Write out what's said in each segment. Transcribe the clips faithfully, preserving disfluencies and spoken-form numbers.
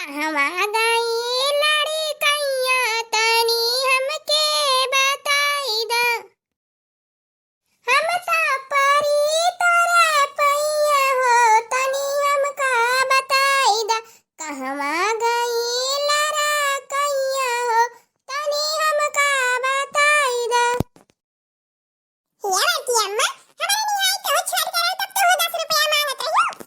कहवा गई लड़कइया तनी हमके बताई द। हम त परी तोरे पइया हो, तनी हमका बताई द। कहवा गई लड़कइया हो, तनी हमका बताई द। हे बड़की अम्मा, हमरे निहाई तोहू छोड़ के रहे, तब तोहू दस रुपया मांगत रहियो।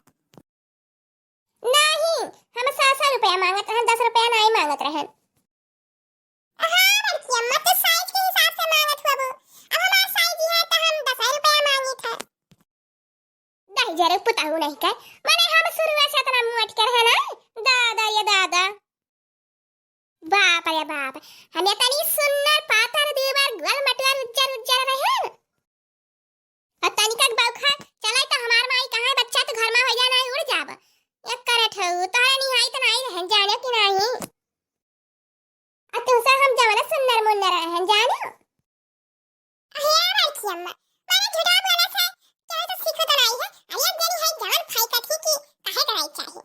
नहीं, हम सौ सौ रुपया मांगत रहन, दस रुपया नहीं मांगत रहन। हाँ बड़की अम्मा, तो साइज के हिसाब से मांगत हुआ वो। अब हमार साइज ही है तो हम दस रुपया मांगित है। दही जरे पुताऊ नहीं के, मने हम शुरुए से इतना मोट के रहे ना, दादा ये दादा। बाप रे बाप, हम इतनी सुंदर पातर दीवार गोल मटुअर उज्जर उज्जर रहे। और तनिका के बौखा चले तो हमार माई कहाँ बच्चा तो घर में हो जा नहीं उड़ जाब। एक करे ठऊ तोहरे निहाई तो नहीं रहन जाने कि नहीं। और तुमसे हम जवना सुंदर मुंदर रहन जाने। अहे बड़की अम्मा, माने झूठा बोले से, केहू तो सीखो तो नहीं है। अरे अब जरी है जान खाई कथी की, काहे कराई चाही।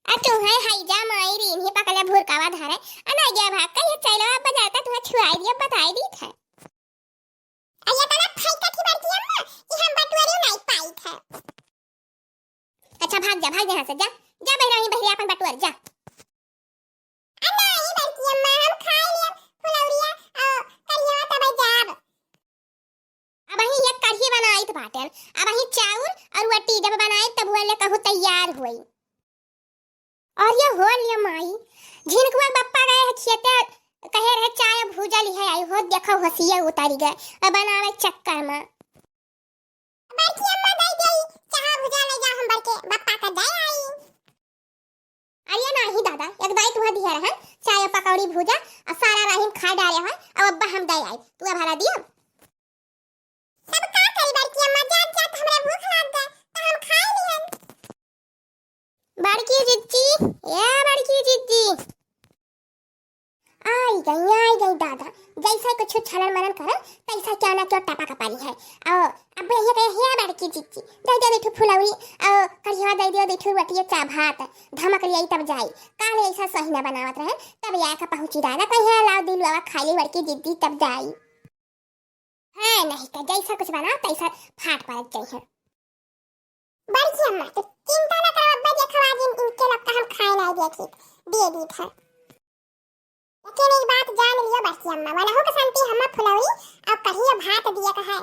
आ तू है हैजा माई रीन ही पकले भुरकावा धरे, आ ना गया भाग कहीं चलो अब बजाता तुहे छुआई दिया बताई दी थे। आ ये तना खाई कथी बड़की अम्मा, कि हम बटुअरी नहीं पाई थे। अच्छा भाग जा, भाग जा यहाँ से, जा, जा बहिरा, वहीं बहिरे अपन बटुअर, जा। आ नाही बड़की अम्मा, हम खाई लियब फुलौरिया, आ, करिया तब जाब। अबहीं एक कढ़ी बनाइत बाटेन, अबहीं चाउर और रोटी जब बनाइत तब वो ले कहू तैयार हुई। और ये हो लिया माई, झिनकुआ बप्पा गए है खेते, कहे रहे चाय भूजा लिहे आई हो, देखो हंसिया उतारी गए, अब बनावे चक्कर में। बड़की अम्मा दे गई, चाह भुजा ले जा हम बड़के बप्पा का दे आई। अरे नाही दादा, एक दाई तुहा दिया रहन, चाय पकौड़ी भुजा, आ सारा राहिन खा डाले है, अब अब्बा हम दे आई, तू भरा दियो। तब का करी बड़की अम्मा, जात जात हमरा भूख लाग गए, तो हम खा लिहन। बड़की जिज्जी, ए बड़की जिज्जी। आई गई, आई गई दादा, जैसा कुछ छलन मनन करन, तैसा क्या ना क्या टपक पड़ी है। और अब ये कहे, हे बड़की जिज्जी, दे दे दू ठो फुलौरी, और कढ़िया दे दियो दू ठो रोटी, चा भात, धमक लिया तब जाई। काले ऐसा सही ना बनावत रहे, तब या का पहुँची दादा, कहे लाओ दिलवा खा ली बड़की जिज्जी तब जाई। है नहीं का जैसा कुछ बनाओ तैसा फाट पड़त जाई है। बड़की अम्मा, तो चिंता ना करो, अब्बा देखो आज इन, इनके लोग का हम खाए नहीं देखी, दे दी था। लेकिन एक बात जान लियो बड़की अम्मा, वनहु के संती हम फुलौरी और कढ़िया भात दिए का है।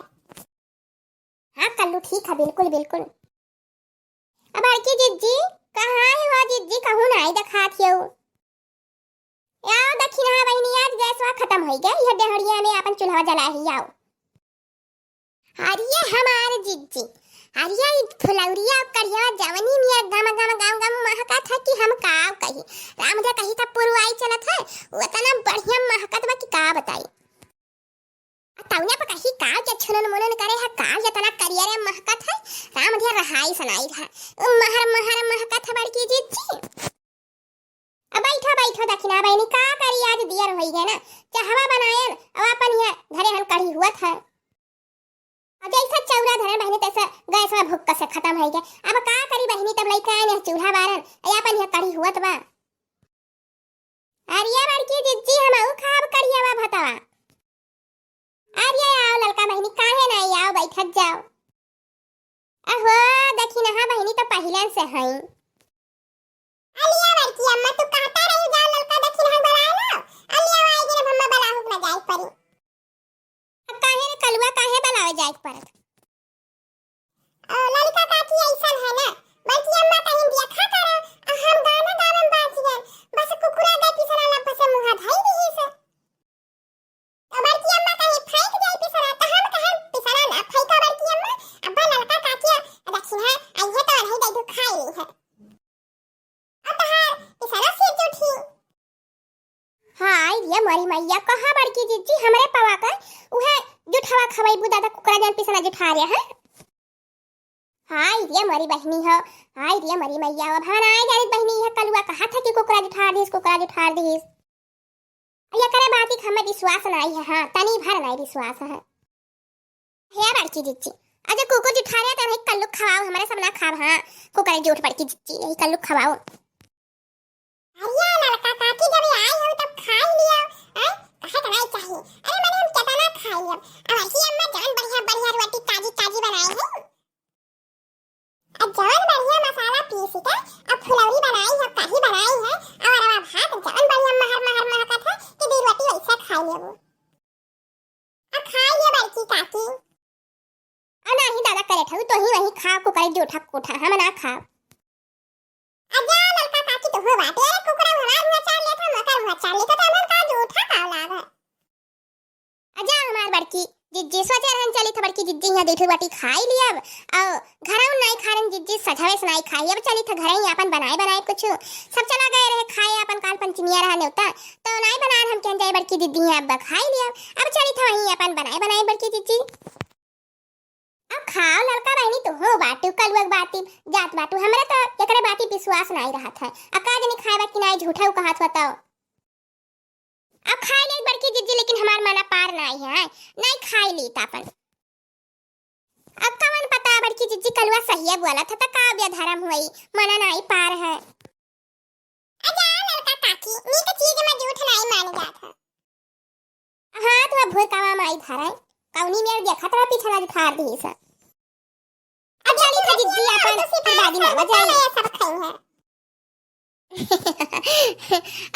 हाँ कल्लू ठीक है, बिल्कुल बिल्कुल। अब बड़की जिज्जी, कहाँ है हो जिज्जी, कहूँ नहीं देखात हो। आओ दखिनहा बहिनी, आज गैसवा खतम होई गए, यह डेहड़िया में अपन चूल्हा जला ही आओ। अरे हमार जिज्जी, अरे ई फुलौरिया करिया जवनी नियर गम गम गम गम महकत है कि हम का कही। राम दे कही था पुरवाई चलत है, वो इतना बढ़िया महकत बा कि का बताई। आ तौने पर कही का जे छुनन मुनन करे है, का जे तना करिया रे महकत है, राम दे रहाई सनाई है। ओ महर महर महकत है बड़की जिज्जी। अब बैठो बैठो दखिना बहिनी, का करी आज दियर होई गए ना, चाहवा बनायन, अब अपन ये घरे हन कढ़ी हुआ था। अब जैसा चौरा धरन बहिनी तैसा गैस में भुक्क से खत्म होई गए। अब का करी बहिनी, तब लइका आए ने चूल्हा बारन, अब अपन ये कढ़ी हुआ बा। अरे बड़की जिज्जी, हम ऊ खाब करियावा भतवा। अरे आओ ललका बहिनी, काहे ना आओ, बैठत जाओ। अहो, दखिनहा बहिनी तो पहिले से हई। अलिया बड़की अम्मा, तू कहता रही जाओ ललका दखिनहा बुलाए लो। अलिया आई गिरे भम्मा बलाहुक ना जाए परी। अब काहे रे कलुआ, काहे बलावे जाए के पड़त? ओ, ललका काकी ऐसन है ना, बड़की अम्मा कहीं देखा करो, आ हम गाना गावन बाज गए, बस कुकुरा गए पिछला लब्बा से मुँह धई दिही से। तो बड़की अम्मा कहे, "फेंक जाई पिसरा," तो हम कहे, "पिसरा ना फेंका बड़की अम्मा, अब्बा ललका काकी दखिनहा अइहे तो अढ़ई दे दू खाई ली है। अब तहार पिसरा सिर जुठी।" हाय रे मोरी मैया, कहाँ बड़की जिज्जी हमरे पवा का उहे जुठावा खवाई बु दादा कुकरा जन पिसरा जुठा रहे हैं। हाय रे मोरी बहिनी हो, हाय रे मोरी मैया हो, भवन आए जानित बहिनी, यह कलुआ कहा था कि कुकरा जुठार दिस, कुकरा जुठार दिस। एकरे बात ही हमें विश्वास नहीं है, हाँ, तनी भर नहीं विश्वास है। हे बड़की जिज्जी, अजे कुकुर जुठारे तो नहीं कल्लू खवाओ, हमारे सब ना खाब, हाँ, कुकरे जूठ बड़की जिज्जी, यही कल्लू खवाओ। अरे बाटे रे कुकुरा, हमार हुआ चार लेत है, मकर हुआ चार लेत है, तो हमन का जूठा का लाग है? अजा हमार बड़की जिज्जी, सोचे रहन चली था बड़की जिज्जी यहाँ दू ठो बाटी खाई लियब। अब घरऊ नाई खा रहन जिज्जी, सझवे से नाई खाई। अब चली था घरे ही आपन बनाए बनाए कुछ। सब चला गए रहे खाए, आपन काल पंचमिया रहा नेवता, तो नाई बनाए हम कहन जाए बड़की जिज्जी यहाँ अब खाई लियब। अब चली था वहीं आपन बनाए बनाए बड़की जिज्जी। अब खाओ ललका बहिनी, तू हो बाटू कलुआ के बाती जात बाटू, हमरा तो एकरे बाती विश्वास नाई रहत है। अब का जनी खाए बा कि नाई, झूठा उ कहत हुआ तो। अब खाई ले बड़की जिज्जी, लेकिन हमार मना पार नाई है, नाई खाई ली तापन। अब कवन पता बड़की जिज्जी कलुआ सहिए बोलत है, त का बेधरम हुई, मना नाई पार है। अजा ललका काकी, नीक चीज में झूठ नाई मानी जात है। हाँ, तो अब भूर कावा माई धरे, कौनी मेर देखत रहा, पीछे लाज फाड़ दी से। अब चली था जिज्जी आपन, फिर दादी मामा जाई। सब खाई है।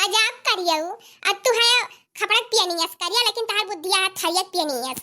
अजाब करियऊ, अब तू है खपड़क पियनियस करिया, लेकिन तहार बुद्धिया है थरियक पियनियस।